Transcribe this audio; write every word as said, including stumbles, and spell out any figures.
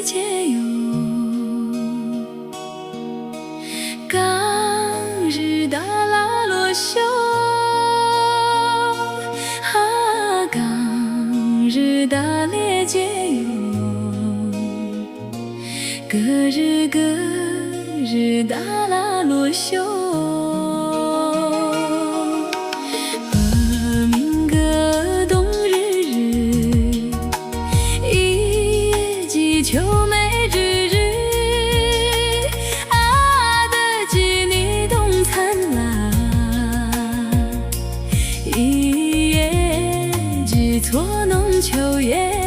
ཅེས་ཡོད། གངས་རི་དྭགས་ལ་ལོ་ཤོག་ཧ། གངས་རི་དྭགས་ལ་ཅེས་ཡོད། གུ་རུ་གུ་རུ་དྭགས་ལ་ལོ་ཤོག་བུ་མིང་གི་དུང་རུ་རུ། ཨི་ཇི་ཆོ་མེ་རུ་རུ། ཨ་དི་ཇི་ནི་དུང་ཚན་ལ། ཨི་ཡེ་ཇི་ཚོ་ནང་ཆོ་ཡེ།